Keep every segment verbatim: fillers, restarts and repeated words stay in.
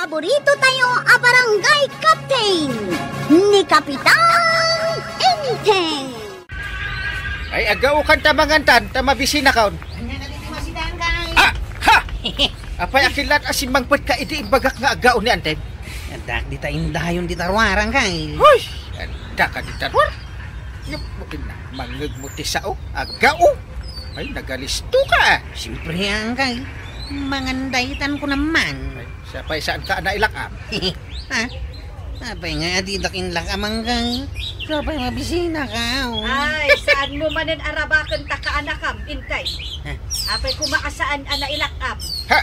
Paborito tayo a barangay captain, ni Kapitan Enteng. Ay, aggaokan ta mangan tan, ta mabisinakon. Ania ka ditoy masidaang, kay? Ah! Ha! Apay, akillat a simmangpetka idi imbagak nga aggao ni Anteng? Addak dita indayon dita ruarang, kay. Hoy! Adda ka dita ruar? Ngem, mangngegmo ti sao, aggao. Ay, nagalisto ka. Siempre, angkay. Mangan daytan ko naman. Ay, sapay saan ka a nailak-am? Ha? Apay nga, adidak inlak-am, angkay. Sapay mabisinaka, oh. Ay, saanmo manen a rabaken ta kaanakam, Intay. Ha? Apay koma a saan a nailak-am. Ha?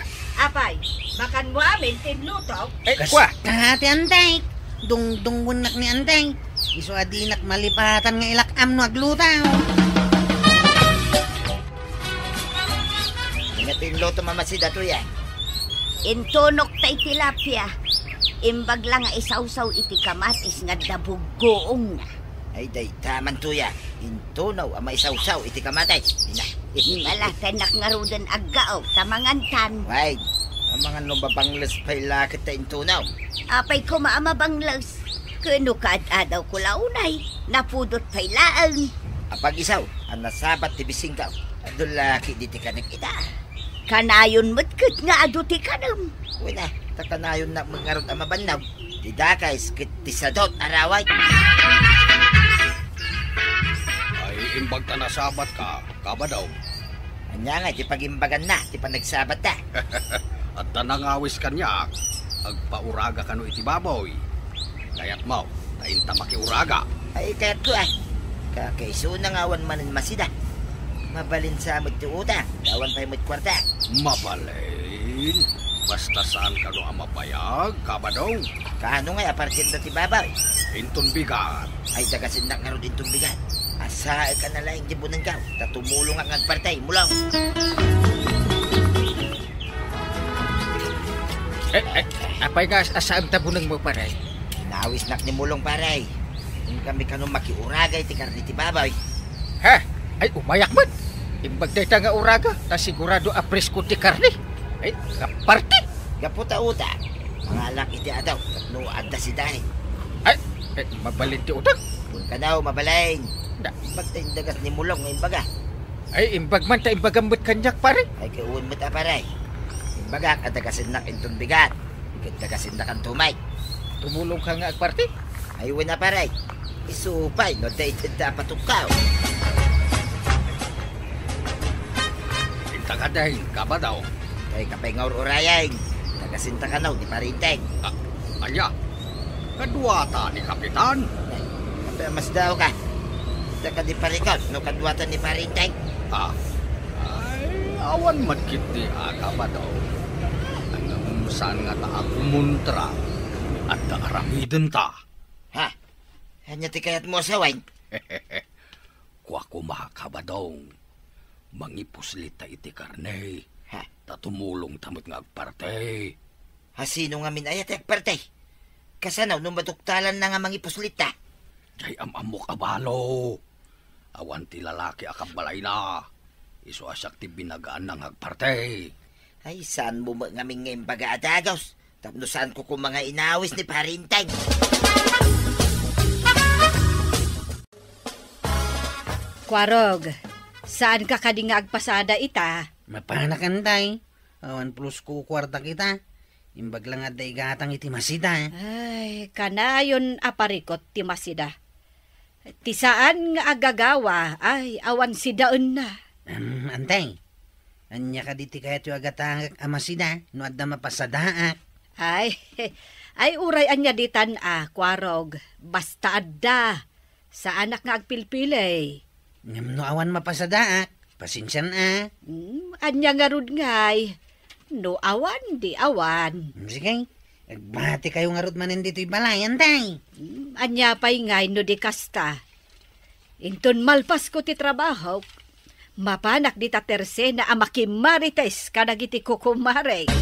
Apay, makanmo amin ti inlutok? Ay, kua. Kasta ti Antay. Dungdungwennak ni Antay. Isu a dinak malipatan nga ilak-am no agluto. Ania ti inlutom a masida, Tuyang? Intunok tay tilapia. Imbag la nga isawsaw iti kamatis nga adda buggoongna. Ay, dayta man, Tuyang. Intunaw a maisawsaw iti kamatis. Ina. Malatennak ngaruden aggao, ta mangantan. Way, amangan no mabangles pay la ket ta intunaw. Apay koma a mabangles? Ken no kaad-adawko la unay, napudot pay laeng. Apag-isaw a nasabat ti bisingkaw, adu la ketdi ti kanek ita. Kanayon met ket nga adu ti kanem. Wen a, ta kanayonnak met ngarud a mabannog ti dakes ket ti sadut a raway. Ay, imbag ta nasabatka, Kabadong. Ania ngay ti pagimbaganna ti panagsabatta? Adda nangawis kaniak, agpauraga kano iti baboy. Kayatmo, ta inta makiuraga. Ay, kayatko, a. Kakaisuna nga awan manen masida. Mabalin sa met ti utang, ta awan pay met kuarta. Mabalin? Basta saan kano a mabayag, Kabadong? Kaano ngay a partenda ti baboy? Inton bigat. Ay, dagasennak ngarud inton bigat. Asaek a nalaing ti bunengkaw, ta tumulongak nga agparti, Mulong. Eh, eh, apay nga as-, asaem ta bunengmo, pare? Inawisnak ni Mulong, pare. Kung kami kano makiuraga iti karne ti baboy. Ha? Ay, umayak met. Imbag dayta nga uraga, ta sigurado a presko ti karne. Ay, kaparti. Gapu ta utang, mangalak iti adaw tapno adda sidaen. Ay, eh, mabalin ti utang? Kun kano, mabalin. Da. Imbag ta indagas ni Mulong nga imbaga. Ay, imbag man ta imbagam met kaniak, pare. Ay, kawen met a, pare. Imbagak a dagasennak inton bigat. Ket dagasennakanto met. Tumulongka nga agparti? Ay, wen a, pare. Isu pay no adda itedda a patukkaw. Inta kadi, Kabadong. Kay apay nga ur-urayen? Dagasentakano ni Pare Inteng. Ah, ania? Kaduata ni Kapitan? Ay, apay a masdaawka? Inta kadi, pare, ikaw, no kaduata ni Pare Inteng? Ah, ay, awan met ketdi a, Kabadong. Ngem saan ngata a kumontra, adda aramidenta. Ha? Ania ti kayatmo a sawen? Kua koma, Kabadong, mangipuslita iti karne, ha? Ta tumulongta met nga agparti. A, sino ngamin aya ti agparti? Kasano no maduktalanna nga mangipuslita? Diay am-ammok a balo. Awan ti lalaki a kabbalayna. Isu a siak ti binagaanna nga agparti. Ay, saanmo met ngamin nga imbaga a dagus? Tapno saanko koma nga inawis ni Pare Inteng. Kuarog, saanka kadi nga agpasada ita? Mapanak, Antay. Awan pulos ko kuarta kita. Imbag la nga adda igatang iti masida. Ay, kanayon a parikut ti masida. Ti saan nga agagawa, ay, awan sidaenna. Em, Antay, ania kadi ti kayatyo a gatangek a masida no adda mapasadaak? Ay, ay, uray ania ditan a, Kuarog, basta adda. Saanak nga agpilpili. Ngem no awan mapasadaak, pasensian a. Hmm, ania ngarud ngay? No awan, di awan. Hmm, sige. Agbati kayo ngarud manen ditoy balay, Antay. Hmm, ania pay ngay no di kasta? Inton malpasko ti trabahok, mapanak dita tersena a makimarites kadagiti kukumare.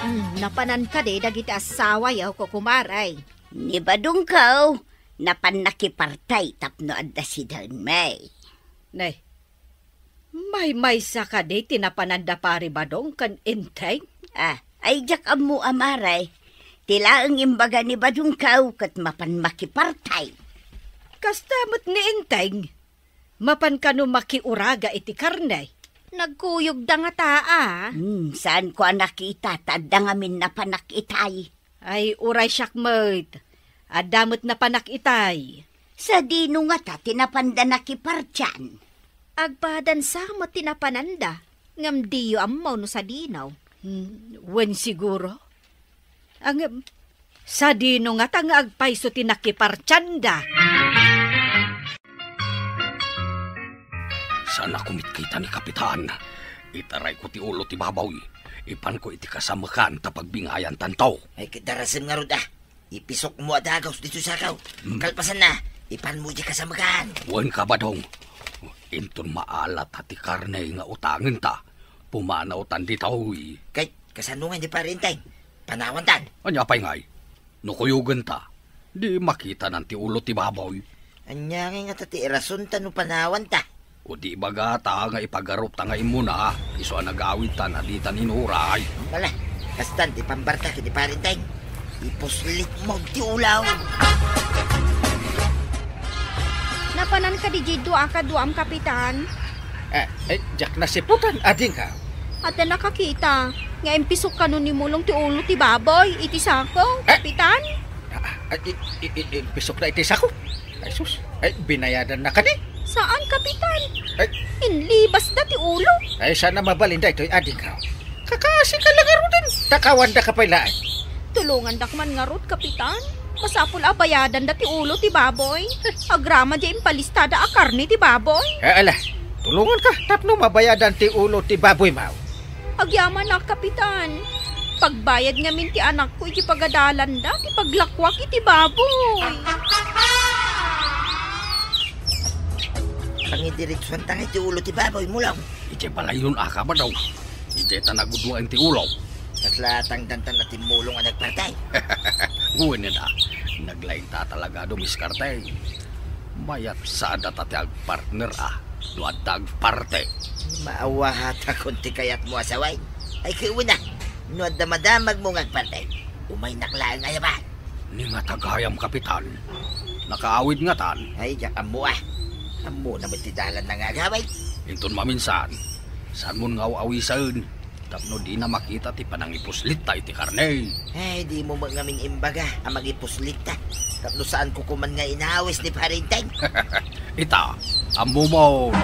Hmm, napanan kadi dagiti asawayo, kukumare? Ni badongko, napan nakiparti tapno adda sidaenmi. Nay, Maymaysa kadi ti napananda Pari Badong ken Enteng? Ah, ay diak ammo a Mare. Ti laeng imbaga ni Badong kaw ket mapan makipartay. Kasta met ni Enteng. Mapan kano makiuraga iti karne. Nagkuyogda ngata, a. Hmm, saanko a nakita ta adda ngamin napanak itay. Ay, uray siak met. Adda met napanak itay. Sadino ngata ti napanda nakipartian? Agpadan sa met ti napananda, ngem diyo ammo no sadino. Hmm, wen siguro. Ngem, sadino ngata nga agpayso ti nakipartianda? Saan a kumitkita ni Kapitan. Itarayko ti ulo ti baboy. Ipanko iti kasamekan ta pagbingayantanto. Ay, ket darasem ngarud, a. Ipisokmo a dagus ditoy sako. Hmm. Kalpasanna, ipanmo iti kasamekan. Wen ka, Badong. Inton maalat a ti karne nga utangenta, pumanawtan ditoy. Kay, kasano nga ni Pari Enteng? Panawantan. Ania pay ngay? No kuyogenta, di makitanan ti ulo ti baboy. Ania ngay ngata ti irasonta no panawanta? O di ibagata nga ipagarupta nga immuna, isu a nagawidta a ditan inuray. Bala, kastan ti pambarta ken ni Pari Enteng. Ipuslitmo ti ulo. Napanan kadi diay dua a kaduam, Kapitan? Eh, eh, diak nasiputan, adingko. Adda nakakita nga impisok kano ni Mulong ti ulo ti baboy iti sako, Eh? Kapitan? Ah, ah, i-, i-, i-, impisokna iti sako? Ay, sus. Ay, binayadanna kadi? Saan, Kapitan. Ay. Inlibasda ti ulo. Ay, saan a mabalin daytoy, adingko. Kakaasinka la ngaruden. Takawandaka pay laeng. Tulongandak man ngarud, Kapitan. Masapul a bayadanda ti ulo ti baboy. Agraman diay impalistada a karne ti baboy. Eh, ala. Tulonganka tapno mabayadan ti ulo ti baboymo. Agyamanak, Kapitan. Pagbayad ngamin ti anakko iti pagadalanda ti paglakuak iti baboy. Pangidiretsuanta ngay ti ulo ti baboy, Mulong. Idiay balayon a, Kapitan. Idiay ta nagudua ti ulo. Kasla tangdantan a ti Mulong a nagpartay. Wen a, naglainta talaga a dumiskarte. Mayat sa a data ti agpartner a, no adda agparte. Maawahatakon ti kayatmo a sawen. Ay, ket wen a, no adda madamagmo nga agparte, umaynak laeng a yaban. Ni nga tagayam, Kapitan. Nakaawid ngatan. Ay, diak ammo a. Ammona met ti dalanna nga agawid. Inton maminsan, saanmon nga aw-awisen. Tapno dina makita ti panangipuslitta iti karne. Ay, dimo met ngamin imbaga a mangipuslitta. Tapno saanko koman nga inawis ni Pari Enteng. Ita, ammomon.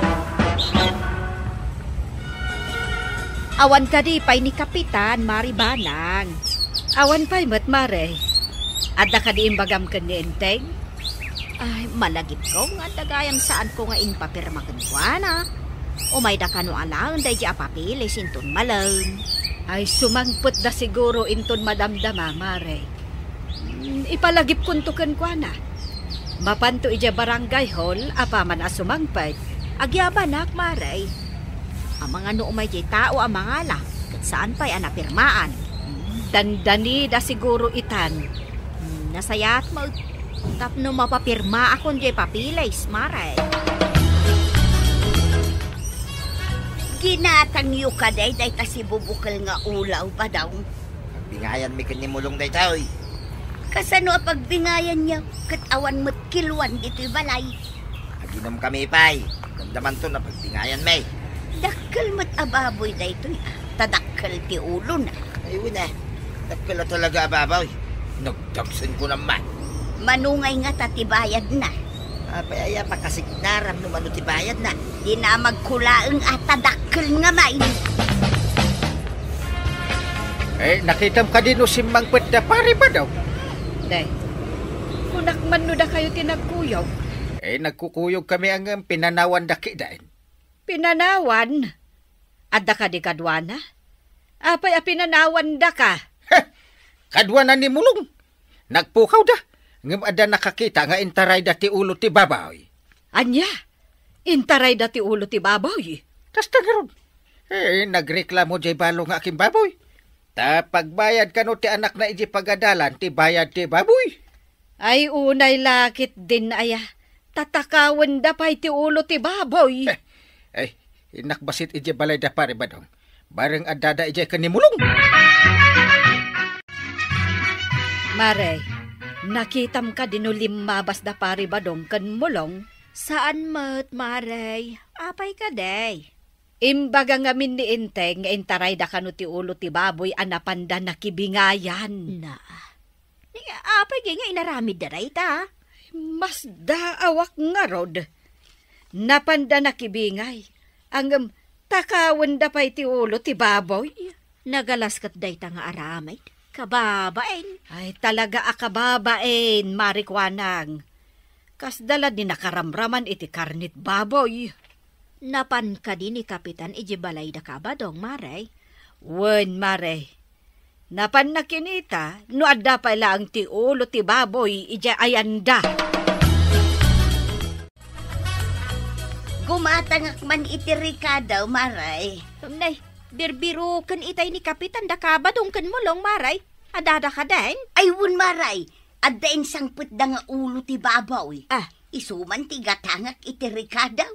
Awan kadi pay ni Kapitan, Mari Banang? Awan pay met, Mare. Adda kadi imbagam ken ni Enteng? Ay, malagipko nga adda gayam saanko nga impapirma kenkuana. Umayda kano alaen daydi a papeles inton malem. Ay, sumangpetda siguro inton madamdama, Mare. Mm, ipalagipkonto kenkuana. Mapanto idiay barangay hall apaman a sumangpet. Agyamanak, Mare. Amangan no umay diay tao a mangala, ket saan pay a napirmaan. Dandanida siguro itan. Hmm, nasayaat met tapno mapapirmaakon diay papeles, Mare. Ginatangyo kadi dayta sibubukel nga ulaw, Badong? Pagbingayanmi ken ni Mulong daytoy. Kasano a pagbingayanyo ket awan met kiluan ditoy balay? Aginom kami pay. Damdamanto a pagbingayanmi. Dakkel met a baboy daytoy, a. Ta dakkel ti ulona. Ay, wen a. Dakkel a talaga a baboy. Nagdagsenko naman. Mano ngay ngata ti bayadna? Apay aya, pakasignaram no mano ti bayadna. Dinamagko laeng a ta dakkel ngamin. Eh, nakitam kadi no simmangpet da Pari Badong? Day, kunak man no dakayo ti nagkuyog. Eh, nagkukuyog kami ngem pinanawanda kitaen. Pinanawan? Adda kadi kaduana? Apay a pinanawandaka? Heh! Kaduana ni Mulong. Nagpukawda, ngem adda nakakita nga intarayda ti ulo ti baboy. Ania? Intarayda ti ulo ti baboy? Kasta ngarud. Eh, nagreklamo diay balo nga akimbaboy. Ta pagbayad kano ti anakna idiay pagadalan ti bayad ti baboy. Ay, unay la ketdin aya. Tatakawenda pay ti ulo ti baboy. Eh, ay, Innak bassit idiay balay da Pare Badong. Bareng addada idiay ken ni Mulong. Mare, nakitam kadi no limmabas da Pare Badong ken Mulong? Saan met, Mare. Apay kadi? Imbaga ngamin ni Enteng nga intarayda kano ti ulo ti baboy a napanda nakibingayan. Na. Ni, apay ngay nga inaramidda dayta? Masdaawak ngarud. Napanda nakibingay. Ngem, takawenda pay ti ulo ti baboy. Nagalas ket dayta nga aramid. Kababain. Ay, talaga a kababain, Mare Kuanang. Kasda la di nakaramraman iti karne ti baboy. Napan kadi ni Kapitan idiay balay da Badong, Mare? Wen, Mare. Napanna kinita no adda pay laeng ti ulo ti baboy idiay ayanda. Gumatangak man iti rekado, Mare. Nay, birbiroken itay ni Kapitan da Badong ken Mulong, Mare. Addada kadin? Ay, wen, Mare. Adda insangpetda nga ulo ti baboy. Ah. Isu man ti gatangak iti rekado.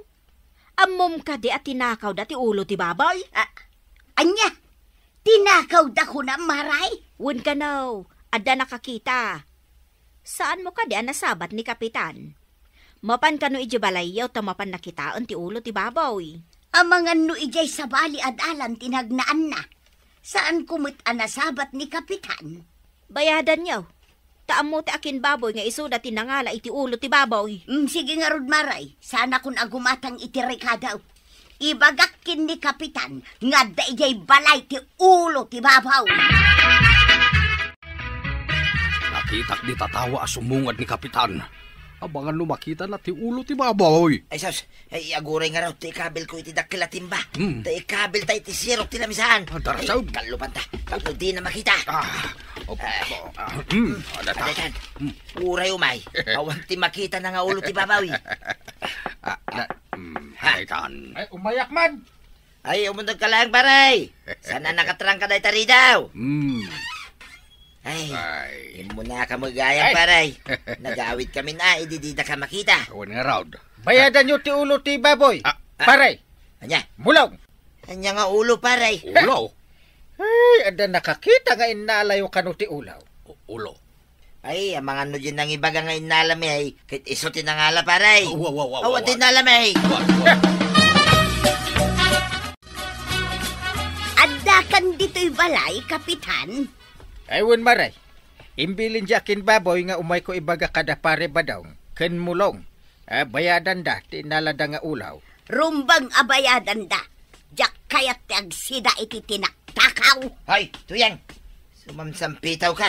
Ammom kadi a tinakawda ti ulo ti baboy? Ah, ania? Tinakawda kunam, Mare? Wen kano, adda nakakita. Saanmo kadi a nasabat ni Kapitan? Mapan kano idiay balayyo ta mapanna kitaen ti ulo ti baboy? Amangan no idiay sabali a dalan ti nagnaanna. Saanko met a nasabat ni Kapitan. Bayadanyo. Ta ammo ti akin baboy nga isuda ti nangala iti ulo ti baboy. Mm, sige ngarud, Mare. Saanakon a gumatang iti rekado. Ibagak ken ni Kapitan nga adda idiay balay ti ulo ti baboy. Nakitak dita tawa a sumungad ni Kapitan. Amangan no makitana ti ulo ti baboy. Ay, sus. Ay, aguray ngarud ti ikabilko iti dakkel a timba. Hmm. Ta ikabilta iti sirok ti lamisaan. Ah, darasag. Ay, kallupanta. Tapno dina makita. Ah, op-, Ay. ah, hmm, adata. Adatan. Hmm. Uray umay. Awan ti makitana nga ulo ti baboy. Ah, na, hmm, Ha? Adatan. Ay, umayak man. Ay, umundog ka lang, pare. Sana nakatrangka dayta ridaw. Hmm. Ay, Ay. Immunaka met gayam, Ay. pare. Nagawid kami na, idi dida ka makita. Awan ngarud. Bayadanyo ti ulo ti baboy. Ah. Ah. Pare. Ania? Mulong. Ania nga ulo, pare? Ulo? Ay, adda nakakita nga innalayo kano ti ulo. U-, ulo. Ay, amangan no diay nangibaga nga innalami, ay, ket isu ti nangala, pare. Wa, wa, wa, wa, Awan wa. ti innalami. Wa, wa. Addakan ditoy balay, Kapitan? Ay, wen, Mare. Imbilin diay akin baboy nga umayko ibaga kada Pare Badong ken Mulong. Ah, bayadanda ti innalada nga ulo. Rumbeng a bayadanda. Diak kayat ti agsida iti tinaktakaw. Hay, Tuyang! Sumamsampitaw ka.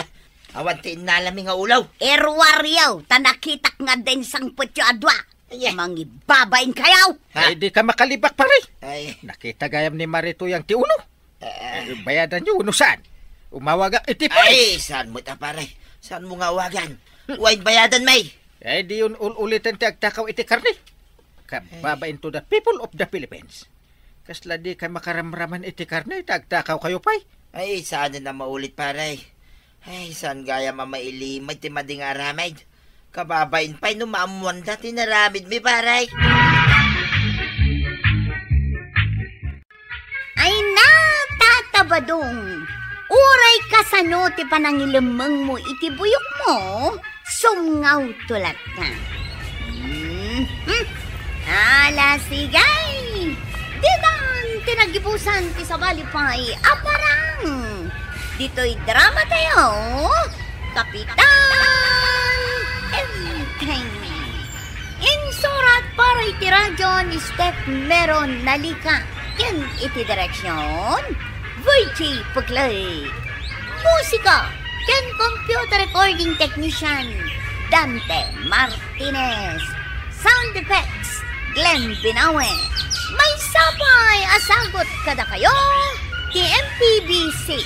Awan ti innalami nga ulo. Iruaryo, ta nakitak nga adda insangpetyo a dua. Aya. Mangibabain kayo. Ha? Ay, di ka makalibak, pare. Ay. Nakita gayam ni Mare Tuyang ti ulo. Eh. Eh, bayadanyo, no saan? Umawagak iti pulis. Ay, saan mo ta, pare? Saan mo nga awagan? Way bayadan, may. Ay, di yun ul-ulitan ti agtakaw iti karne. Kababain to the people of the Philippines. Kasla di ka makaramraman iti karne, ta agtakaw kayo pay. Ay, saan na maulit, pare? Ay, saan gayam a mailimay ti madi nga aramid? Kababain pay no maammuanda ti naramid mi, pare. Ay na, Tata Badong, uray kasano ti panangilemmengmo iti buyokmo, sumngawto latta. Hmm, hmm. Ala, sige. Didan ti nagibusan ti sabali pay a parang. Ditoy drama tayo, Kapitan Enteng. Insurat para iti radio ni Steph Meron Nalika ken iti direksion, Virgie Puclay. Musika ken computer recording technician, Dante Martinez. Sound effects, Glenn Binawe. Maysa pay a sagut kadakayo ti M P B C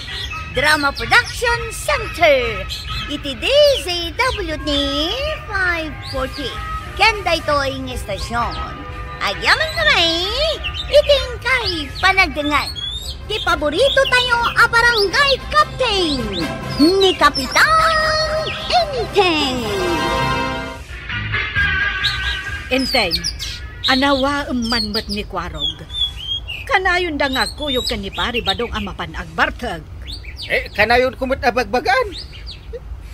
Drama Production Center iti D Z W T five forty. Ken daytoy nga istasyon, agyaman kami iti inkay panagdengngeg ti paborito tayo a barangay captain, ni Kapitan Enteng. Enteng, anawaem man met ni Kuarog. Kanayonda nga agkuyog ken ni Pari Badong a mapan agbartek. Eh, kanayonko met a bagbagaan.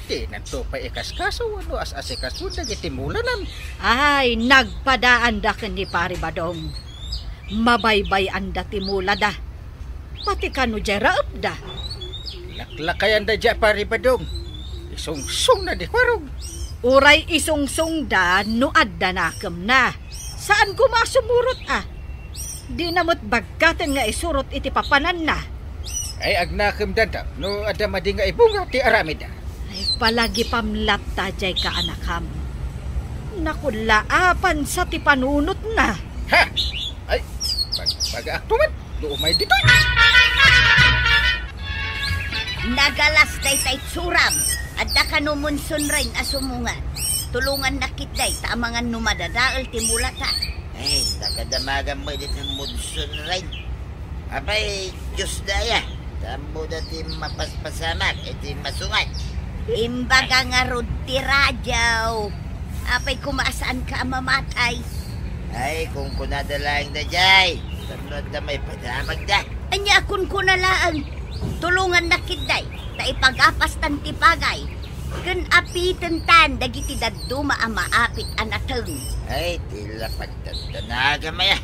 Dinanto pay ikaskaso wenno as-asikasoen dagiti mulanan. Ay, nagpadaanda ken ni Pari Badong. Mabaybay-anda ti mulada. Pati kano diay raepda. Laklakayanda diay a Pari Badong. Isungsongna ni Kuarog. Uray isungsongda no adda nakemna. Saan koma a sumurot a. Dina met bagkaten nga isurot iti papananna. Ay, agnakemda no adda madi nga ibunga ti aramidda. Ay, palagipam latta diay kaanakam. Nakullaapan sa ti panunotna. Ha! Ay, bag-, bagaakto man, no umay ditoy. Nagalas dayta itsuram. Adda kano Monson Rain a sumungan. Tulongannak ketdi ta amangan no madadael ti mulata. Ay, nakadamagan met dita Monson Rain. Apay, Dios daya, ta ammoda ti mapaspasamak iti masungan. Imbaga ngarud ti radio. Apay koma a saanka a mamatay? Ay, kunkunada laeng daydiay. Tapno adda maipadamagda. Ania a kunkuna laeng? Tulongannak ketdi, ta ipagapastan ti pagay. Ken apitentan dagiti dadduma a maapit a nateng. Ay, ti la pagdandanagan aya.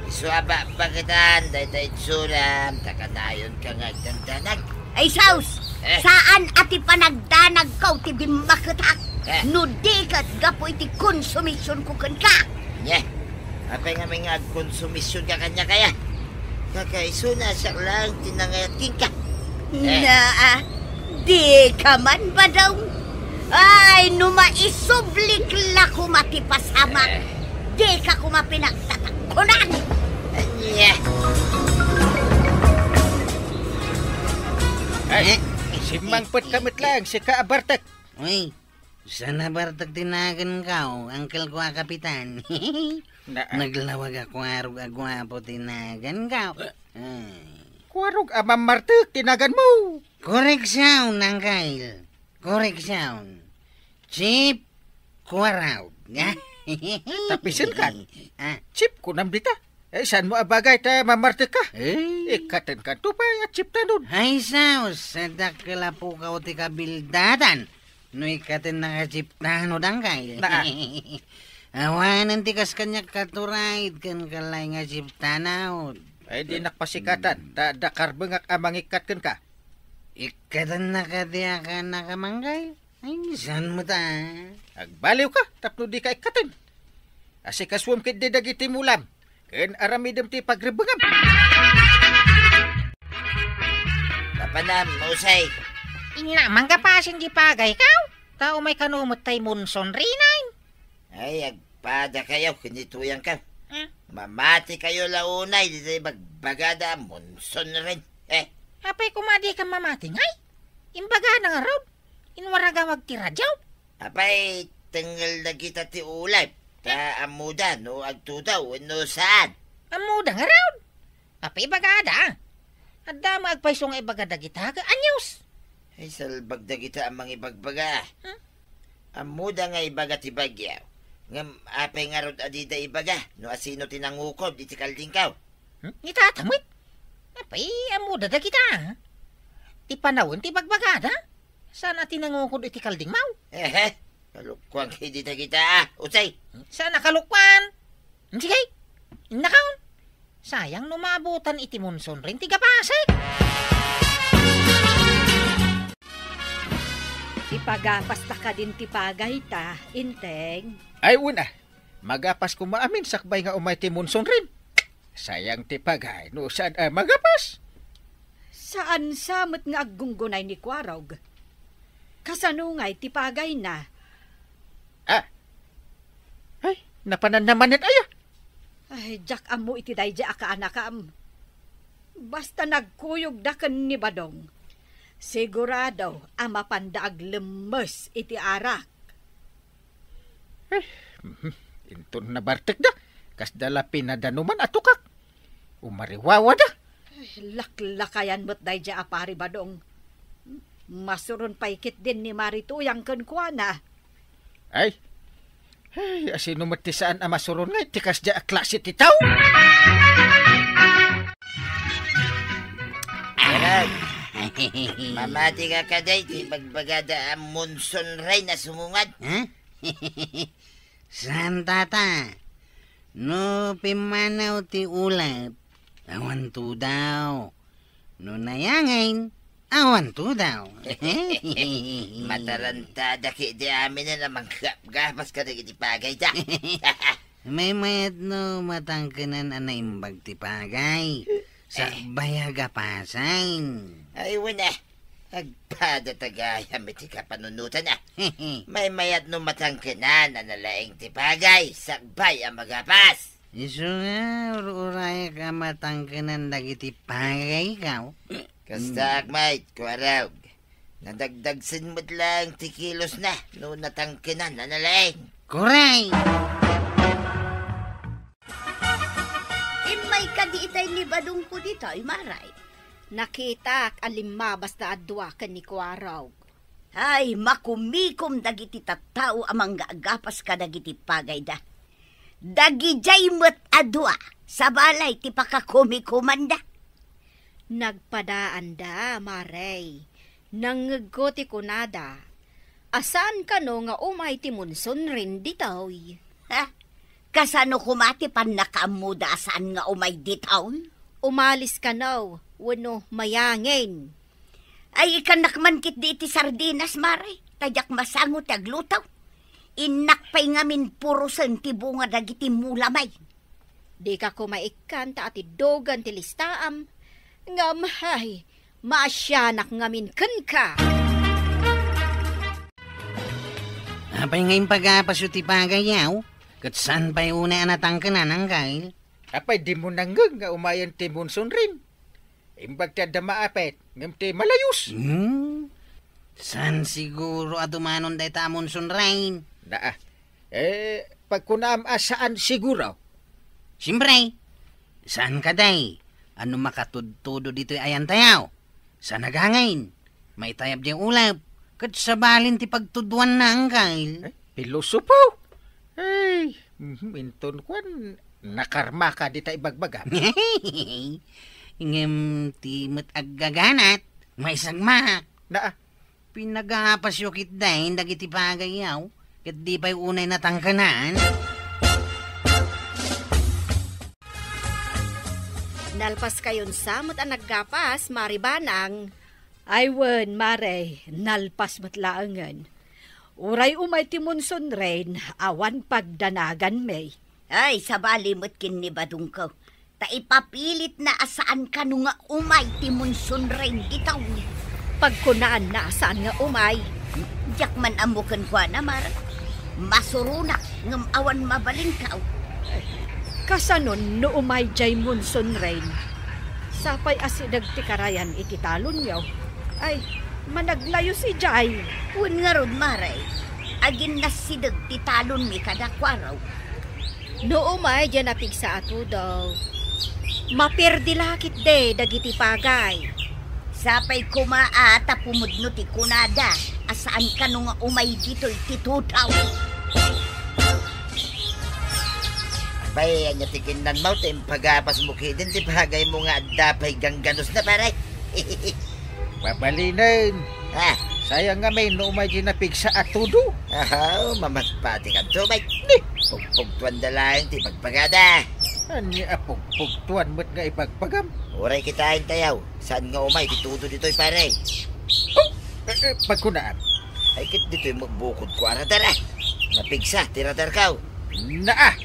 Isu a bakbaketan dayta itsuram, ta kanayonka nga agdandanag. Ay, saos! Eh. Saan a ti panagdanagko ti bimmaketak? Eh. No di ket gapu iti konsumisionko kenka. Nye, apay ngamin nga agkonsumisionka kaniak aya? Kakaisuna, siak laeng ti nangayat kenka. Eh. Naa, dika man, Badong. Ay, no maisublik la koma ti pasamak, eh, dika koma pinagtatakkunan. Ania? Ay, eh, simmangpetka met laeng, sika a bartek. Uy, saan a bartek ti naganko, angkelko a kapitan. Na, ah. Naglawag a Kuarog a guapo ti naganko. Eh. Ay. Kuarog a Mammartek ti naganmo. Koreksion, angkel. Koreksion. Chief Kuarog. Tapisenkan. Ah. Chief, kunam dita. Eh, saanmo a bagay ta Mammartek ka? Eh. Ikkatenkanto pay a chieftanon. Ay, saos, dakkel a pukaw ti kabildatan. No ikkatennak a chieftanod, angkel. Na. Awanen ti kas kaniak katuray ken kalay nga chieftanod. Ay, dinak pasikatan, ta adda karbengak a mangikkat kenka. Ikkatennak a diak a nakamangkay? Ay, saan met a? Agbaliwka, tapno dika ikkaten. Asikasuem ketdi dagiti mulam, ken aramidem ti pagrebengam. Papanam, Usay. Inna, manggapasen di pagaykaw? Ta umay kano met tay Monson Rain. Ay, agpadakayo ken ni tuyangkaw. Hmm? Mamatikayo la unay, ditoy bagbagada, Monson Rain. Eh. Apay koma dika mamati, ngay? Imbagada ngarud, inwaragawag ti radio. Apay, tengngel dagita ti ulep. Ta ammoda no agtudaw wenno saan. Ammoda ngarud. Apay ibagada? Adda met agpayso nga ibaga dagita, ket anius? Ay, salbag dagita a mangibagbaga. Hmm? Ammoda nga ibaga ti bagyo. Ngem apay ngarud a dida ibaga no asino ti nangukod iti kaldingkaw? Hmm? Ni tata met. Apay, ammoda dagita. Ti panawen ti bagbagada. Saan a ti nangukod iti kaldingmaw? Ehe, kalokuan ketdi dagita, ah, Usay. Saan a kalokuan? Sige, innakaon. Sayang no maabutan iti Monson Rain ti gapasek. Ipagapasta kadin ti pagayta, Inteng. Ay, wen a. Magapas koma amin sakbay nga umay ti Monson Rain. Sayang ti pagay no saan a magapas. Saan sa met nga aggunggunay ni Kuarog? Kasano ngay ti pagayna? Ah. Ay, napananna manen aya? Ay, diak ammo iti daydiay a kaanakam. Basta nagkuyogda ken ni Badong, sigurado a mapanda aglemmes iti arak. Eh, mhm, inton nabartekda, kasda la pinadanuman a tukak. Umariwawada. Ay, laklakayan met daydiay a Pari Badong. Masuron pay ketdin ni Mari Tuyang kenkuana. Ay, ay, asino met ti saan a masuron nga iti kasdiay a klase ti tao? Ay, mamati ka kadi ti bagbagada a monsoon rain a sumungad? Ha? Saan, tata? No pimmanaw ti ulep, awan tudaw. No nayangin, awan tudaw. Matarantada ketdi amin a manggapgapas kadagiti pagayda. Maymayat no matangkenan a naimbag ti pagay. Sakbay a gapasan. Ay, wen a. Agpada ta gayam iti kapanunotan a. Maymayat no matangkenan a nalaing ti pagay, sakbay a magapas. Isu nga, ur-urayak a matangkenan dagiti pagaykaw. Kasta, mm, Akmay, Kuarog. Nadagdagsen met laeng ti kilosna no natangkenan a nalaing. Kuray! Immay kadi itay ni Badongko ditoy, Maray. Nakitak a limmabasda a dua ken ni Kuarog. Ay, makumikom dagiti tattao a manggaagapas kadagiti pagayda. Dagidiay met a dua, sabali ti pakakumikomanda. Nagpadaanda, Maray. Nangngegko ti kunada a saan kano nga umay ti monsoon rain ditoy. Ha? Kasano koma ti pannakaammoda a saan nga umay ditoy? Umalis kano wenno mayangin. Ay, ikannak man ketdi iti sardinas, Maray, ta diak masango ti agluto. Innak pay ngamin purosen ti bunga dagiti mulamay. Dika koma ikkan ta atiddogan ti listaam, ngem, hay, maasianak ngamin kenka. Apay nga impagapasyo ti pagayyo? Ket saan pay unay a natangkenan, Angkel? Apay, dimo nangngeg nga umayen ti monsoon rain? Imbag ti adda maapit, ngem ti malayos. Hmm? Saan siguro a dumanon dayta a monsoon rain? Naa. Eh, pagkunaam a saan siguro? Siyempre, saan kadi a no makatudtudo ditoy ayantayo? Saan agangin? Maitayab diay ulep, ket sabalin ti pagtudwanna, Angkel. Eh, pilosopo! Ay, mhm, inton kuan, nakarmaka dita ibagbagam. Ngem ti met aggaganat, maisagmak. Naa. Pinagapasyo ketdin dagiti pagayyo, ket di pay unay natangkenan. Nalpaskayon sa met a naggapas, Mari Banang? Ay wen, Mare, nalpas met laengen. Uray umay ti monsoon rain, awan pagdanaganmi. Ay, sabali met ken ni Badongko. Ta ipapilitna a saan kano nga umay ti monsoon rain ditoy. Pagkunaanna a saan nga umay. Diak man ammo kenkuana, Mare. Masuronak, ngem awan mabalinko. Kasanon no umay diay monsoon rain? Sapay a sideg ti karayan iti talonyo. Ay, managlayos idiay. Wen ngarud, Mare, aginnasideg ti talonmi kadakuaro. No umay diay napigsa a tudo, maperdi la ketdi dagiti pagay. Sapay koma a ta pumudno ti kunada a saan kano nga umay ditoy ti tudo. Abay, ania ti kinnanmo ta impagapasmo ketdin ti pagaymo nga adda pay gangganusna, pare? Mabalinen. Ah. Sayang ngamin no umay diay napigsa a tudo. Ahaw, mamatpatikanto, bay. Ni, pugpugtuanda laeng ti ibagbagada. Ania a pugpugtuan met nga ibagbagam? Uray kitaentayo, saan nga umay ti tudo ditoy, pare? Oh, eh, eh, pagkunaam. Ay, ket ditoy met bukodko a radar, ah. Napigsa ti radarko. Naa!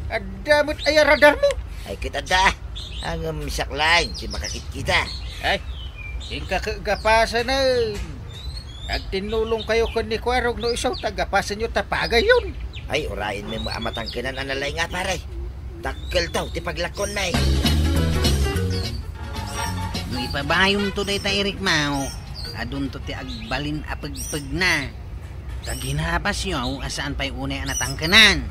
Adda met aya radarmo? Ay, ket adda, ah. Ngem siak laeng ti makakitkita. Ay, inka ket gapasanen. Agtinnulongkayo ken ni Kuarog no isu ta gapasenyo ta pagayyon. Ay, urayenmi met a matangkenan a nalaing a, pare. Dakkelto ti paglakkonmi. No ipabayomto dayta irikmo, adunto ti agbalin a pegpegna. Ta ginapasyo a saan pay unay a natangkenan.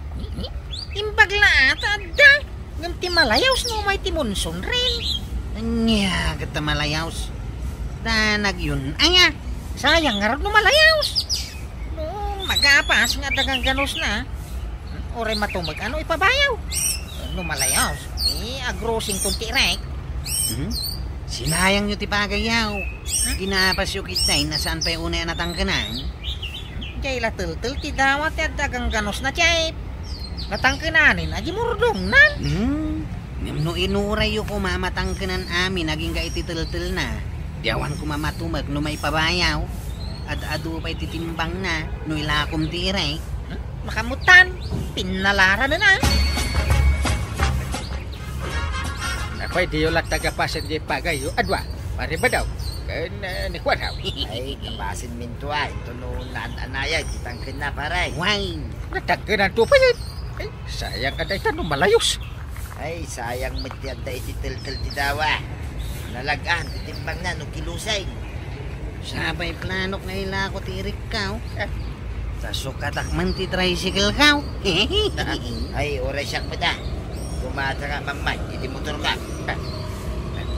Imbag la ta adda, ngem ti malayos no umay ti monsoon rain. Ania ket ta malayos? Ta nagyun-ay a. Sayang ngarud no malayos. No magapas nga adda gangganusna, uray matumeg a no ipabayo. No malayos, eh, agrosington ti irek. Mhm. Sinayangyo ti pagayyo. Ginapasyo ketdin a saan pay unay a natangkenan. Diay la teltel ti dawa ti adda gangganusna, Chief. Natangkenanen a di murdongnan. Hmm. Ngem no inurayyo koma a matangkenan amin agingga iti teltelna, di awan koma matumek no maipabayaw. Ad-adu pay ti timbangna no ilakom ti irek. Hmm? Makamutan, pinnalaranena. Apay, diyo latta gapasen diay pagayyo a dua, Pare Badaw, ken, eh, ni Juanhaw. Ay, gapasenminto a, inton no naan-anayag ti tangkenna, pare. Wine. Natangkenanto pay. Ay, sayang a dayta no malayos. Ay, sayang met ti adda iti teltel ti dawa. Nalag-an ti timbangna no kiluseng. Sapay planok nga ilako ti irikko. Eh. Sasukatak man ti tricycle ko. Ay, uray siak met a. Gumatangak mammay iti motorko.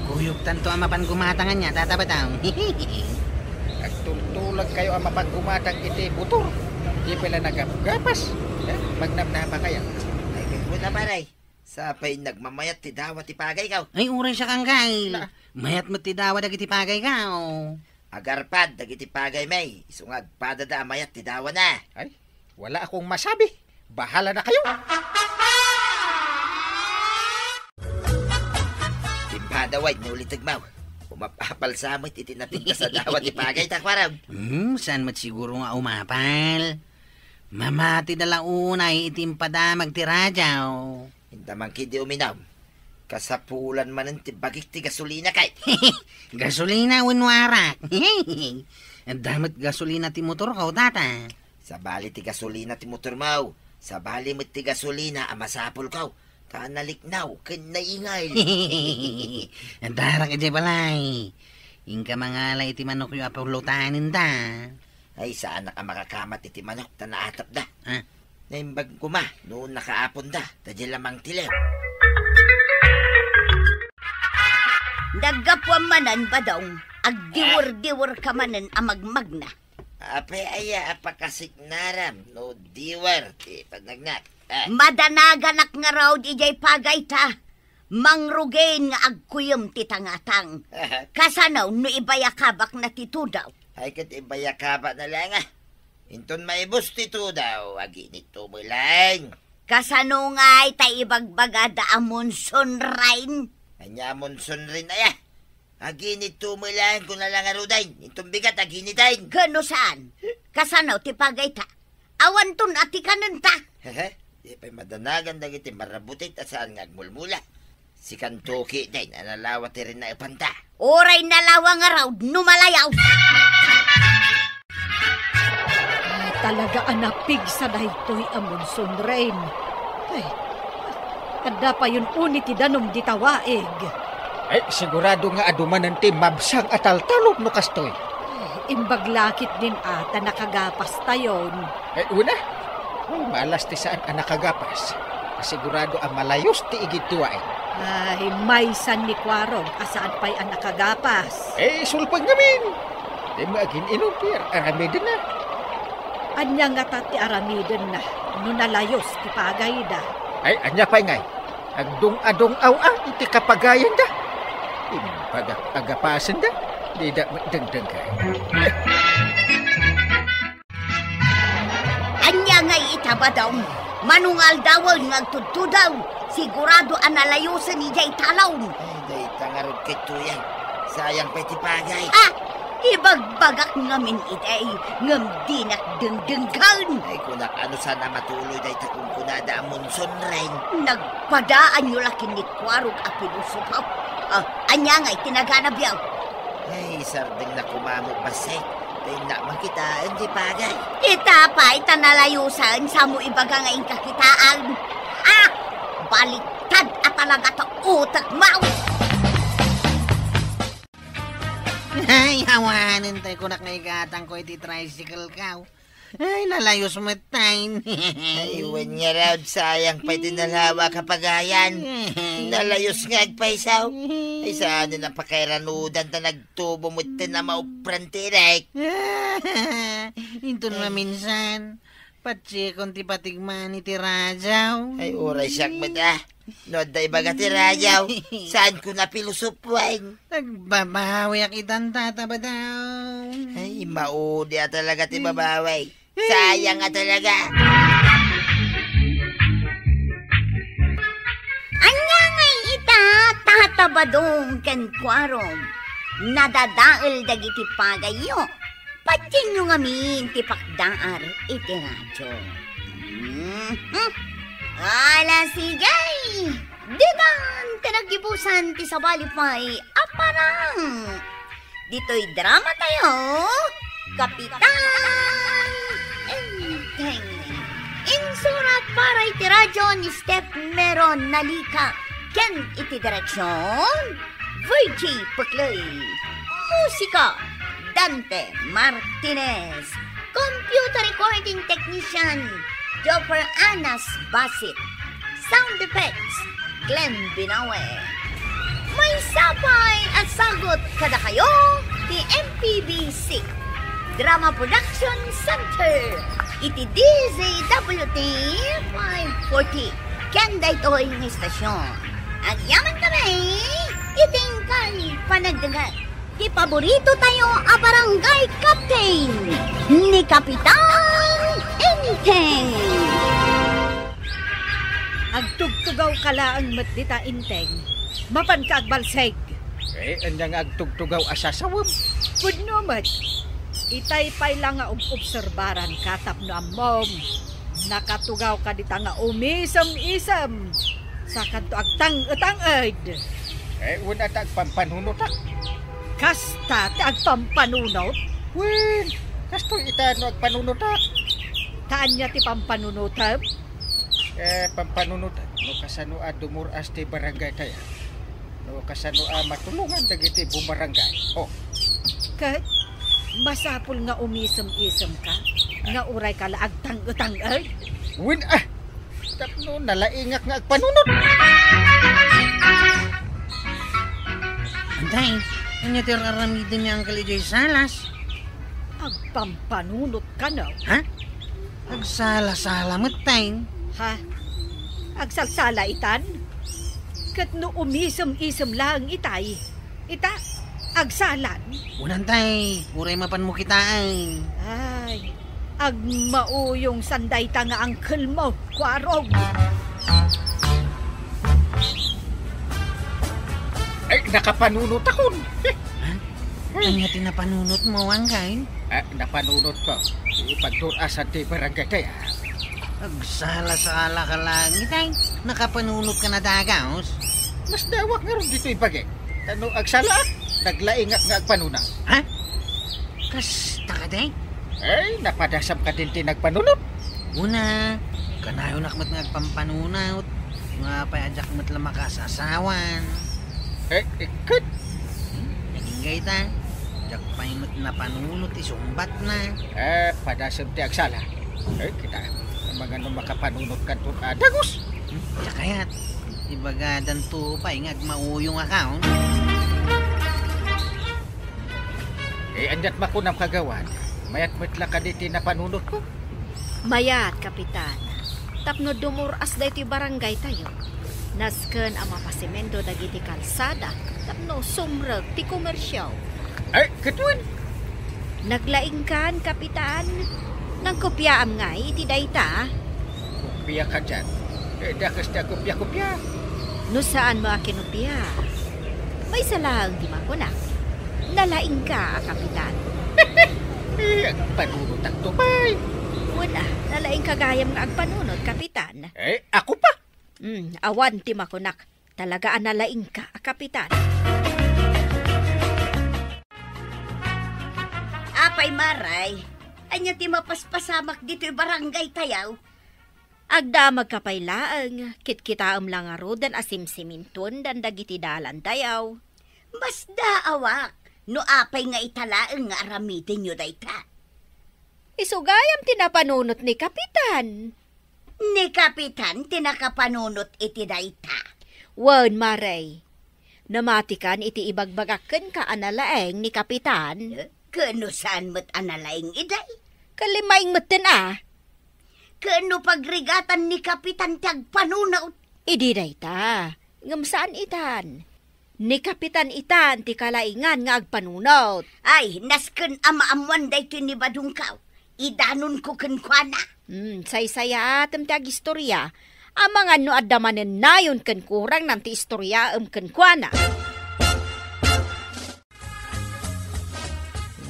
Kuyogtanto a mapan gumatang ania, Tata Badaw. Agtultulagkayo a mapan gumatang iti motor. Di pay la nagapgapas. Eh, magnamnama kayo. Ay, ket kuna, pare. Sapay nagmamayat ti dawa ti pagayko. Ay, uray siak, Anggail. Na. Mayat met ti dawa dagiti pagayko. Agarpad dagiti pagaymi, isu nga agpadada a mayat ti dawana. Ay, wala akong masabi. Bahala na kayo. Timpada wine no litegmaw. Umapapal sa met iti napintas a dawa ti pagayta, kuarog. Hmm, saan met siguro nga umapal? Mamatida la unay iti impadamag ti radyo. Inta man ketdi uminum. Kasapulan manen ti bagik ti gasolina kay. Gasolina wenno arak? Adda met gasolina ti motorko, Tata. Sabali ti gasolina ti motormo. Sabali met ti gasolina a masapulko. Ta naliknaw ken naingay. Adda arak idiay balay. Inka mangala iti manokyo a pulutanenta. Ay, saanak a makakamat iti manok ta naatapda. Ah. Naimbag koma no nakaaponda, ta diay la mangtilem. Naggapuam manen, Badong, agdiwer-diwer ka manen a magmagna. Apay aya a pakasignaram no diwer ti panagnak? Ah. Madanaganak ngarud idiay pagayta. Mangrugin nga agkuyem ti tangatang. Kasano no ibayakabakna ti tudaw? Ay, ket ibayakabakna laeng a. Inton maibus ti tudaw, aginitto met laeng. Kasano ngay ta ibagbagada a monsoon rain? Ania a monsoon rain aya? Aginitto met laeng, kuna la ngaruden. Inton bigat, aginiten. Ken no saan? Kasano ti pagayta? Awanton a ti kanenta. Hehe, di pay madanagan dagiti marabutit a saan nga agmulmula. Sikanto ketdin a nalawa ti rinaepanta. Uray nalawa ngarud no malayaw. Ay, talaga a napigsa daytoy a monsoon rain. Ay, adda payon uni ti danum dita waig. Ay, sigurado nga adu manen ti mabsang a taltalon no kastoy. Ay, imbag la ketdin a ta nakagapastayon. Ay, una, ay, malas ti saan a nakagapas. Sigurado a malayos ti igid ti waig. Ay, maysan ni Kuarog a saan pay a nakagapas. Eh, sulpag ngamin. Di mo agin-inum ti ar-, aramidenna. Ania ngata ti aramidenna no nalayos ti pagayda? Ay, ania pay ngay? Agdung-adung-aw a iti kapagayanda. Imbagak agapasenda, dida met dengdenggen. Ania ngay ita, Badong? Mano nga aldawen nga agtudtudaw, sigurado a nalayosen idiay talon. Ay, dayta ngarud ketdin. Sayang pay ti pagay. Ah! Ibagbagak ngamin idi, ngem dinak dengdenggen. Ay, kunak, ano saan a matuloy dayta kunkunada a monsoon rain? Nagpadaanyo la ken ni Kuarog a pilosopo. Ah, ania ngay ti naganabyo? Ay, sardengna koma met bassit. Dayta makitaen ti pagay. Ita pay ta nalayosen, samo ibaga nga inka kitaen. Ah! Baliktad a talaga ti utekmo. Ay, awanen tay kunak nga igatangko iti tricycle ko. Ay, nalayos met tay. Ay, wen ngarud, sayang pay ti nalawa kapagayan. Nalayos nga agpayso. Ay, saan a pakairanudan ta nagtubo met ti maupran ti irek. Inton maminsan, patsiekon ti patigman iti radyo. Ay, uray siak met a. No adda ibaga ti radyo, saanko na pilosopuan. Nagbabawiak itan, Tata Badaw. Ay, maudi a talaga ti babawi. Sayang a talaga. Ania ngay ita, Tata Badong ken Kuarog? Nadadael dagiti pagayyo. Patienyo ngamin ti pakdaar iti radyo. Mhm. Ala, sige! Ditan ti naggibusan ti sabali pay a parang. Ditoy drama tayo, Kapitan Enteng. Insurat para iti radyo ni Steph Meron Nalika ken iti direksyon, Virgie Puclay. Musika, Dante Martinez. Computer recording technician, Joffer Anas Basit. Sound effects, Glenn Binawe. Maysa pay a sagut kadakayo ti M P B C Drama Production Center iti D Z W T five forty. Ken daytoy nga istasyon, agyaman kami iti inkay panagdengngeg ti paborito tayo a barangay captain, ni Kapitan Enteng. Agtugtugaw ka laeng met dita, Enteng. Mapanka agbalseg. Eh, ania nga agtugtugaw a sasawem? Pudno met. Itay pay la nga ub-obserbaranka tapno ammom. Nakatugaw ka dita nga umisem-isem. Sakanto agtang-etang-ed. Eh, wen a ta agpampanunotak. Kasta ti agpampanunot? Wen, kastoy ita no agpanunotak. Ta ania ti pampanunotem? Eh, pampanunotak, no kasano a dumur-as ti barangay tayo. No kasano a matulongan dagiti bumarangay. Oh. Ket, masapul nga umisem-isemka, nga uray ka la agtang-etang-ed? Wen, ah! Tapno nalaingak nga agpanunot. Antay, ania ti ar-aramiden ni Uncle idiay salas? Agpampanunot ka, no? Ha? Agsala-sala met, tay. Ha? Agsalsala itan? Ket no umisem-isem laeng itay, ita, agsalan? Unan, tay, uray mapanmo kitaen. Ay, agmauyong san dayta nga angkelmo, Kuarog. Ay, nakapanunotakon. Ha? Ania ti napanunotmo, Uncle? Ah, napanunotko. Ipagdur-asan ti barangay tayo. Agsala-sala ka laeng, tay. Nakapanunot ka na dagus. Masdaawak ngarud ditoy bagik. Ta no agsalaak, naglaingak nga agpanunot. Ha? Kasta kadi? Ay, napadasam kadin ti nagpanunot. Una, kanayonak met nga agpampanunot. Nga pay a diak met la makaasawan. Eh, eh, ket? Hmm, naging gayta. Diak pay met napanunot ti sungbatna. Eh, padasem ti agsala. Eh, kita, amangan no makapanunot kanto a dagus. Hmm, diak kayat. Ibaga danto pay nga agmauyong a kaon. Eh, aniat makunam, Kagawad? Mayat met la kadi ti napanunotko? Mayat, Kapitan. Tapno dumur-as daytoy barangay tayo. Nasken a mapasemento dagiti kalsada tapno sumrek ti komersio. Ay, ket wen? Naglaingkan, Kapitan. Nangkopiaam ngay iti dayta? Kopia kadian? Eh, dakes ti agkopia-kopia. No saanmo a kinopia, maysa laeng ti makunak, nalaingka a kapitan. Eh, agpanunotakto pay. Wen a, nalaingka gayam nga agpanunot, kapitan. Eh, ako pa? Hmm, awan ti makunak. Talaga a nalaingka a kapitan. Apay, Maray, ania ti mapaspasamak ditoy barangay tayaw? Agdamagka pay laeng, kitkitaem la ngaruden a simsimintuendan dagiti dalan tayaw. Masdaawak no apay nga ita laeng nga aramidenyo dayta. Isu gayam ti napanunot ni Kapitan. Ni Kapitan ti nakapanunot iti dayta? Wen, Maray. Namatikan iti ibagbagak kenka a nalaeng ni Kapitan. Eh, ken no saan met a nalaeng iday? Ken limmaing metten a. Ken no pagrigatan ni Kapitan ti agpanunot, Idi dayta, ngem saan itan. Ni Kapitan itan ti kalaingan nga agpanunot. Ay, nasken a maammoan daytoy ni Badongko. Idanonko kenkuana. Hmm, saysayaatem ti agistoria. Amangan no adda manen nayon ken kurangnan ti istoriaem kenkuana.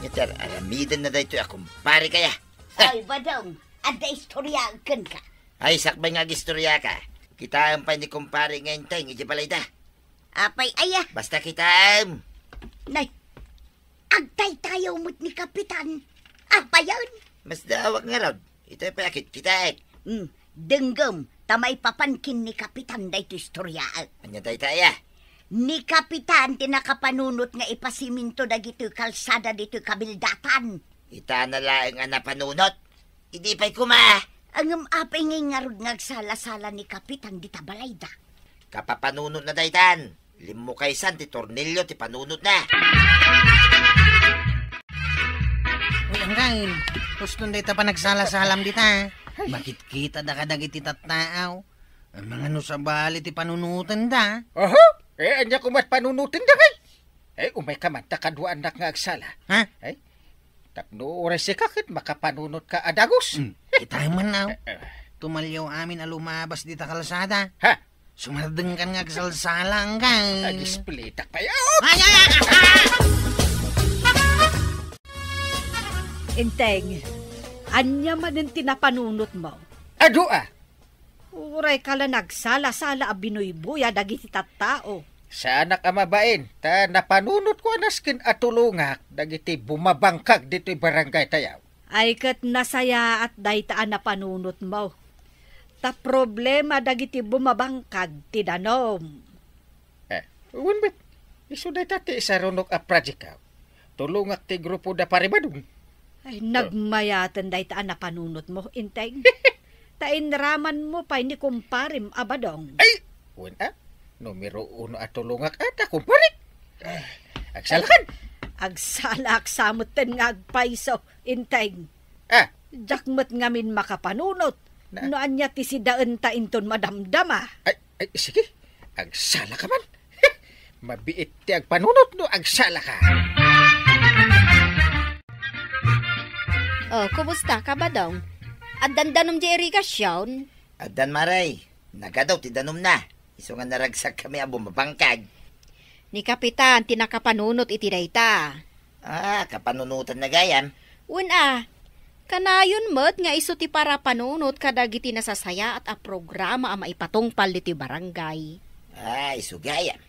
Nya ti ar-, aramidenna daytoy a kumparek aya. Ay, Badong, adda istoriaek kenka. Ay, sakbay nga agistoriaka. Kitaem pay ni kumpare nga Enteng idiay balayda. Apay aya? Basta kitaem. Nay, agtaytayaw met ni Kapitan. Apayen? Masdaawak ngarud. Itay pay a kitkitaek. Hmm, denggem, ta maipapan ken ni Kapitan daytoy istoriaek. Ania dayta aya? Ni Kapitan ti nakapanunot nga ipasiminto dagitoy kalsada ditoy kabildatan. Itana laeng a napanunot. Idi pay koma. Ngem apay ngay ngarud nga agsala-sala ni Kapitan dita balayda? Kapapanunotna daytan. Limmukaysan ti tornilyo ti panunotna. Uy, anggain. Huston dayta panagsala-salam dita. Makitkita da kadagiti tattaaw. Amangan no sabali ti panunotenda. Oho? Eh, ania koma ti panunotenda, ngay? Eh, umayka man, ta kaduaannak nga agsala. Ha? Eh, tapno uray sika ket makapanunotka a dagus. Hmm. Ita man, aw. Eh, eh. Tumalyaw amin a lumabas dita kalsada. Ha? Sumardengkan nga agsalsala, anggain. Agisplitak pay, aw! Ay, ay, ay! Enteng, ania manen ti napanunotmo? Adu a. Urayka la nagsala-sala a binuybuya dagiti tattao. Saanak a mabain, ta napanunotko a nasken a tulongak dagiti bumabangkag ditoy barangaytayo. Ay ket nasayaat dayta a napanunotmo. Ta problema dagiti bumabangkag ti danom. Eh, wen met, isu dayta ti isarunok a project-ko. Tulongak ti grupo da Pare Badong. Ay, oh, nagmayaten dayta a napanunotmo, Enteng. Ta inramanmo pay ni kumparem a Badong. Ay, wen a, numero uno a tulongak a ta, kumpare. Ah, agsalakan. Agsalaak sa metten nga agpayso, Enteng. Ah. Diak met ngamin makapanunot. Na? No ania ti sidaenta inton madamdama. Ay, Ay, sige. Agsalaka man. Mabiit ti agpanunot no agsalaka. Oh, kumustaka, Badong? Addan danom diay irigasion? Addan, Mare. Nagadu ti danomna. Isu nga naragsakkami a bumabangkag. Ni Kapitan ti nakapanunot iti dayta. Ah, kapanunotanna gayam. Wen a, kanayon met nga isu ti parapanunot kadagiti nasasayaat a programa a maipatungpal ditoy barangay. Ah, isu gayam.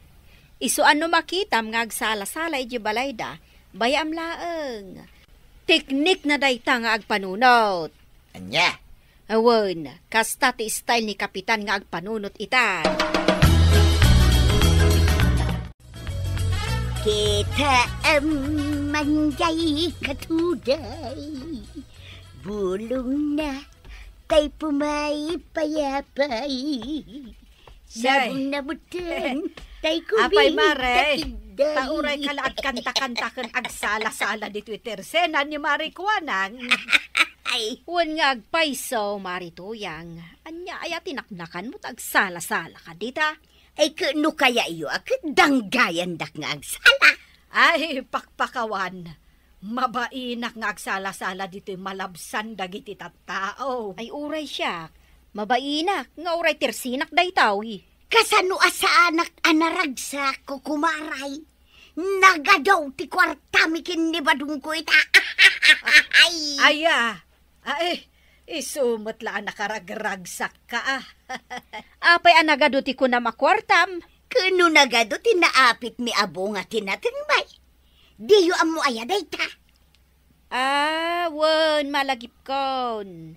Isu a no makitam nga agsala-sala idiay balayda, bay-am laeng. Teknikna dayta nga agpanunot. Ania? Awan, kasta ti style ni Kapitan nga agpanunot ita. Kitaem man diay katuday, bulongna tay pumaypayapay. Nay. Sabong na buton, tay kubing. Apay, Mare, tatidday. Ta urayka la agkanta-kanta ken agsala-sala ditoy tersena ni Mare Kuanang. Ay. Wen nga agpayso, Mare Tuyang. Ania aya ti naknakanmo ta agsala-salaka dita? Ay, ket no kayayo a ket danggayandak nga agsala. Ay, pakpakawan. Mabainak nga agsala-sala ditoy malabsan dagiti tattao. Ay, uray siak. Mabainak nga uray tersinak daytoy. Kasano a saanak a naragsak, kukumaray? Nagadu ti kuartami ken ni Badongko ita. Ay. Aya, Ay, isu met la a nakaragragsakka, a. Apay a nagadu ti kunam a kuartam? Ket no nagadu ti naapitmi a bunga ti nateng, bay. Diyo ammo aya dayta? Ah, wen, malagipkon.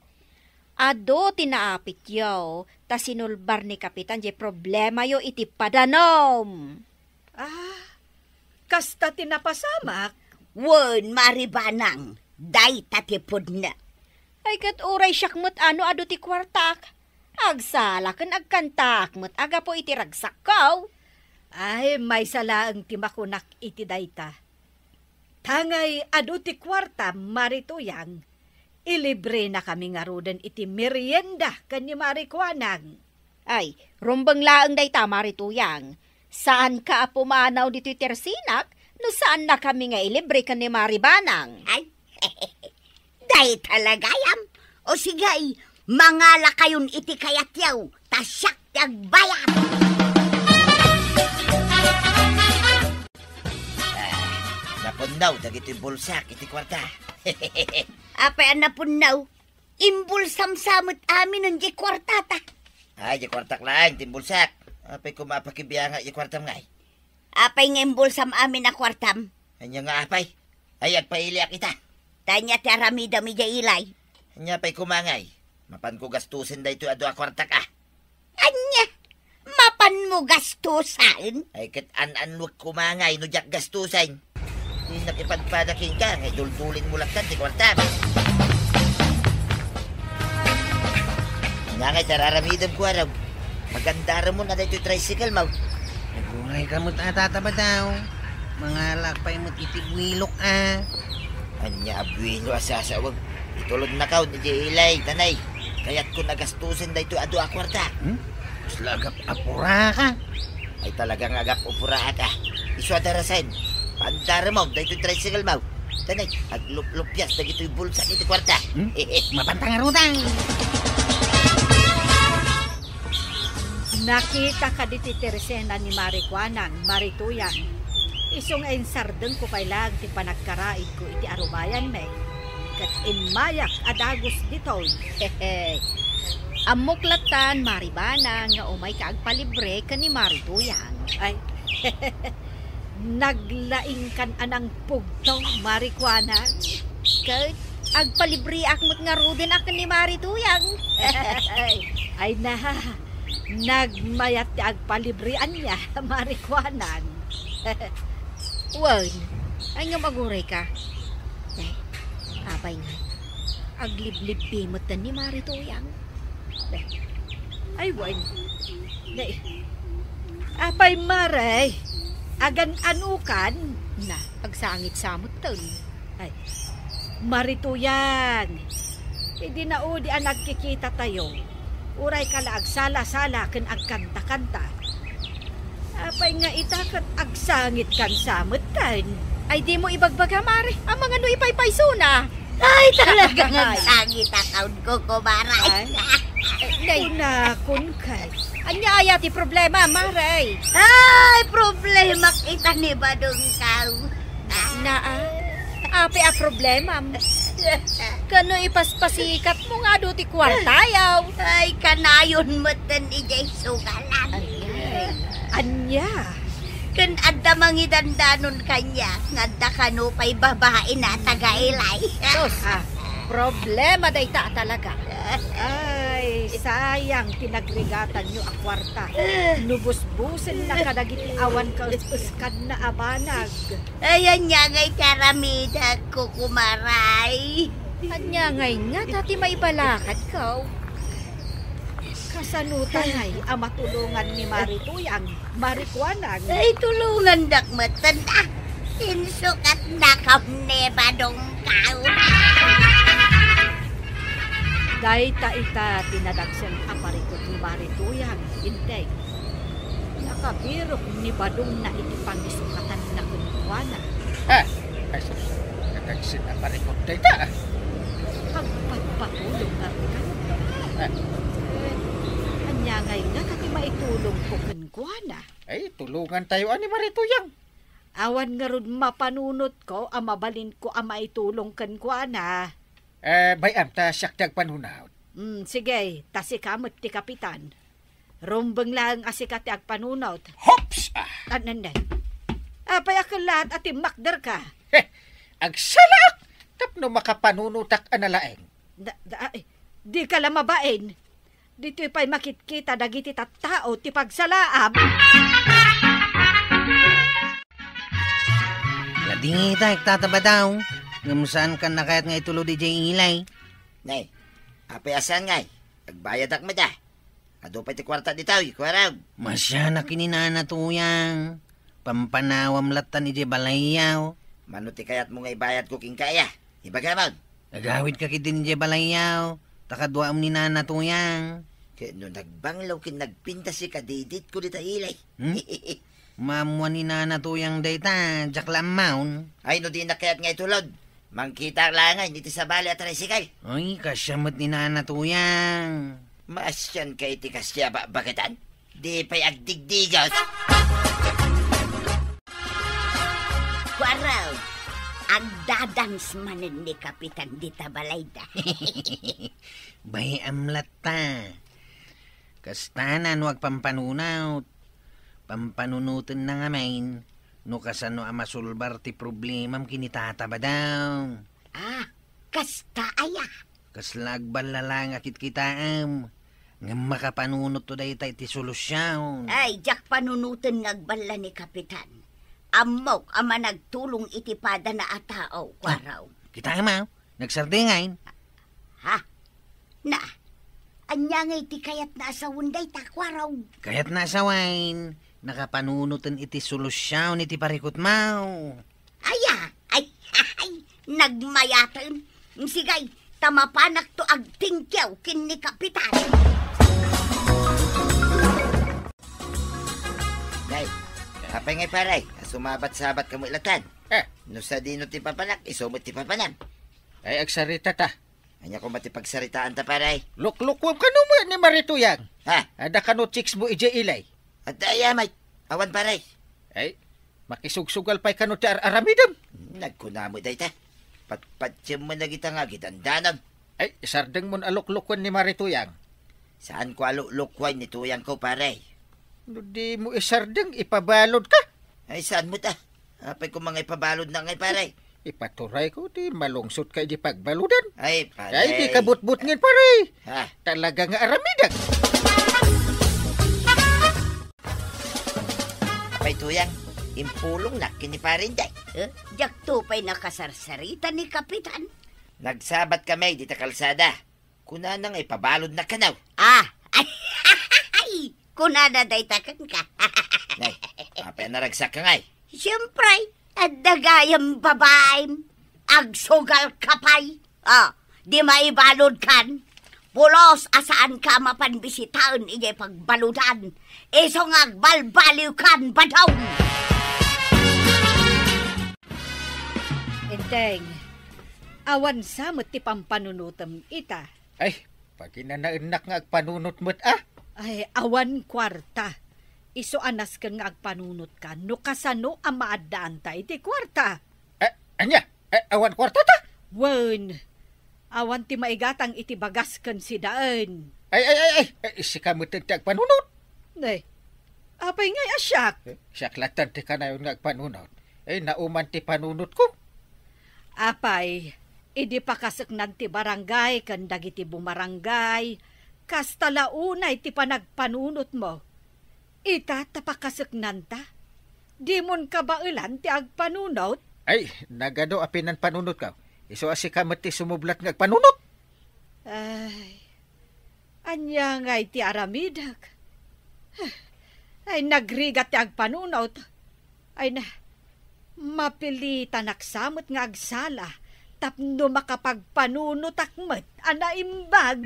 Adu ti naapityo, ta sinulbar ni Kapitan diay problemayo iti padanom. Ah, kasta ti napasamak? Wen, Mare Banang, dayta ti pudno. Ay, ket uray siak met a no adu ti kuartak. Agsala ken agkantaak met a gapu iti ragsakko. Ay, maysa laeng ti makunak iti dayta. Ta ngay adu ti kuartam, Mare Tuyang, ilibrenakami ngaruden iti merienda ken ni Mare Kuanang. Ay, rumbeng laeng dayta, Mari Tuyang. Saanka a pumanaw ditoy tersinak no saannakami nga ilibre ken ni Mari Banang. Ay, dayta la gayam. O sige, mangalakayon iti kayatyo, ta siak ti agbayad. Ah, napunnaw dagitoy bulsak iti kuarta. Apay a napunnaw? Imbulsam sa met aminen diay kuartata. Ay, diay kuartak laeng ti imbulsak. Apay koma a pakibiangak diay kuartam ngay? Apay nga imbulsam amin a kuartam? Ania nga apay? Ay, agpailiak ita. Ta ania ti aramidem idiay ilay? Ania pay koma ngay? Mapanko gastusen daytoy adu a kuartak a. Ania? Mapanmo gastusen? Ay, ket an-annuek koma ngay no diak gastusen. Dinak ipadpada kenka nga iduldulinmo latta ti kuartam. Ania ngay ti ar-aramidem, kuarog? Pagandaremon a daytoy tricycle mo. Nagurayka met a, Tata Badaw. Mangalak pay met iti buwilok a. Ania a buwilo a sasawag? Itulodnakaon idiay ilay, tanay. Kayatkon a gastusen daytoy adu a kuarta. Hmm? Kasla agap-apuraka. Ay, talaga nga agap-upuraak a. Isu a darasen. Pagandaremon daytoy tricycle mo. Tanay, agluplupias dagitoy bulsak iti kuarta. Hmm? Mapanta ngaruden. Nakita kaditi tersena ni Mari Kuanang, Mari Tuyang. Isu nga insardengko pay laeng ti panagkaraidko iti arubayanmi. Ket immayak a dagus ditoy. Ammok lattan, Mari Banang, nga umayka agpalibre ken ni Mari Tuyang. Ay, naglaingkan a nangpugto, Mari Kuanang. Ket agpalibriak met ngaruden a ken ni Mari Tuyang. Ay, na, nagmayat ti agpalibrianna, Mari Kuanang. Wen, ay ngem agurayka. Ay, apay nga, agliblibbi metten ni Mari Tuyang. Ay, wen. Nay, apay, Mare? Agan-anukan? Na, agsangit sa metten. Ay, Mari Tuyang, idi naudi a nagkikitatayo, urayka la agsala-sala ken agkanta-kanta. Apay nga ita ket agsangitkan sa metten? Ay, dimo ibagbaga, Mare. Amangan no ipaypaysona. Ay, talaga nga agsangit a kaunko, kumare. Ay, eh, nay. Kunakon kay. Ania aya ti problema, Mare? Ay, problemak ita ni Badongkaw. Na, ah, apay a problemam? Kano ipaspasikatmo nga adu ti kuartayaw? Ay, kanayon metten idiay sugalan. Ay, ay. Ania? Ken adda mangidandanon kaniak nga adda kano pay babaina taga-ilay. Sus, ah, problema dayta a talaga. Ay, sayang ti nagrigatanyo a kuarta. No busbusenna kadagiti awan kaes-eskanna a banag. Ay, ania ngay ti aramidakko, kumare? Ania ngay ngata ti maibalakadko? Kasano ta ngay a matulongan ni Mari Tuyang, Mari Kuanang? Ay, tulongandak metten, ah. Insukatnakon ni Badongkaw. Dayta ita ti nadagsen a parikut ni Mari Tuyang, integ. Nakabirok ni Badongna iti pangisukatanna kenkuana. Ah, ay, sus, nadagsen a parikut dayta, ah. Agpatpatulong nga kano. Ah. Eh, ania ngay ngata ti maitulongko kenkuana? Ay, tulongantayo a ni Mari Tuyang. Awan ngarud mapanunotko a mabalinko a maitulong kenkuana. Eh, bay-am, ta siak ti agpanunot. Mm, sige, ta sika met ti kapitan. Rumbeng laeng a sika ti agpanunot. Hops! Ah! Ananay. Apay a kellaat a timmakderka? Heh, agsalaak tapno makapanunotak a nalaeng. Da, da, ay, dika la mabain. Ditoy pay makitkita dagiti tattao ti pagsalaam. Nadingitak, Tata Badaw, ngem saankan a kayat nga itulod idiay ilay. Nay, apay a saan ngay? Agbayadak met a. Adu pay ti kuarta ditoy, kuarog. Masianak ken ni Nana Tuyang. Pampanawam lattan idiay balayyo. Mano ti kayatmo nga ibayadko kenka aya? Ibagamon. Agawidka ketdi idiay balayyo, ta kaduaem ni Nana Tuyang. Ket no nagbanglaw ken nagpintas, kadiditko dita ilay. Hmm? Maammuan ni Nana Tuyang dayta, diak la ammaon. Ay, no dinak kayat nga itulod, mangkitak la ngay iti sabali a tricycle. Ay, kasya met ni Nana Tuyang. Maasianka iti kasya a bakbaketan? Di pay agdigdigot. Kuaraw, agdadance manen ni Kapitan dita balayda. Bay-am latta. Kasta no agpampanunot, pampanunotenna ngamin no kasano a masolbar ti problemam ken ni Tata Badong. Ah, kasta aya? Kasla agballa la nga kitkitaem, ngem makapanunotto dayta iti solusion. Ay, diak panunoten nga agballa ni Kapitan. Ammok a managtulong iti padana a tao, Kuaraw. Ah, kitaem, a? Nagsardengay. Ha? Na, ania ngay ti kayatna a sawen dayta, Kuaraw? Kayatna a sawen, nakapanunoten iti solusion iti parikutmo. Aya, ay, ay, nagmayaten. Sige, ta mapanakto agtingkiaw ken ni Kapitan. Nay, apay ngay, pare, a sumabat-sabat kamo ilatan? Eh. No sadino ti papanak, isu met ti papanam. Ay, agsarita ta. Ania koma ti pagsaritaanta, pare? Luklukuem kano met ni Mari Tuyang. Ha? Adda kano chicks mo idiay ilay? Adda aya met. Awan, pare. Ay, makisugsugal pay kano ti ar-aramidem. Nagkuna met dayta. Patpatiem met dagita nga agidandanon. Ay, isardengmon a luklukuen ni Mari Tuyang. Saanko a luklukuen ni Tuyangko, pare. No dimo isardeng, ipabalodka. Ay, saan met, a? Apay koma nga ipabalodna ngay, pare? Ipaturayko ti malungsotka idi pagbaludan. Ay, pare. Ay, di kabutbutngen, pare. Ha? Talaga nga aramidak. Apay, Tuyang, impulongnak ken ni Pare Inday. Eh, diakto pay nakasarsarita ni Kapitan. Nagsabat kami dita kalsada. Kunana nga ipabalodnak kano. Ah, ay, ay, kunana dayta kenka. Nay, apay a naragsakka ngay? Siempre, adda gayam babaem. Agsugalka pay. Ah, di maibalodkan. Pulos a saanka a mapan bisitaen idiay pagbaludan. Isu nga agbalbaliwkan, Badong. Enteng, awan sa met ti pampanunotem ita. Ay, paginanaennak nga agpanunot met, a? Ay, awan kuarta. Isu a nasken nga agpanunotka no kasano a maaddaanta iti kuarta. A-, ania? A-, awan kuartata? Wen, awan ti maigatang iti bagas ken sidaen. Ay, ay, ay, ay, ay, sika met ti agpanunot. Nay, apay ngay a siak? Eh, siak latta ti kanayon nga agpanunot. Ay, nauman ti panunotko. Apay, idi pakaseknan ti barangay ken dagiti bumarangay, kasta la unay ti panagpanunotmo. Ita ta pakaseknanta, dimon kabaelan ti agpanunot? Ay, nagadu a pinanpanunotko. Isu a sika met ti sumublat nga agpanunot. Ay, ania ngay ti aramidek? Ay, nagrigat ti agpanunot. Ay na, mapilitanak sa met nga agsala tapno makapagpanunotak met a naimbag.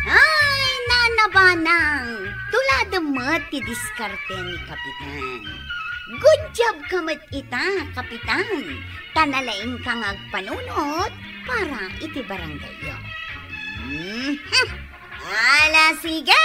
Ay, Nana Banang, tuladem met ti diskarte ni Kapitan. Good job ka met ita, Kapitan, ta nalaingka nga agpanunot para iti barangayyo. Mhm. Ala, sige!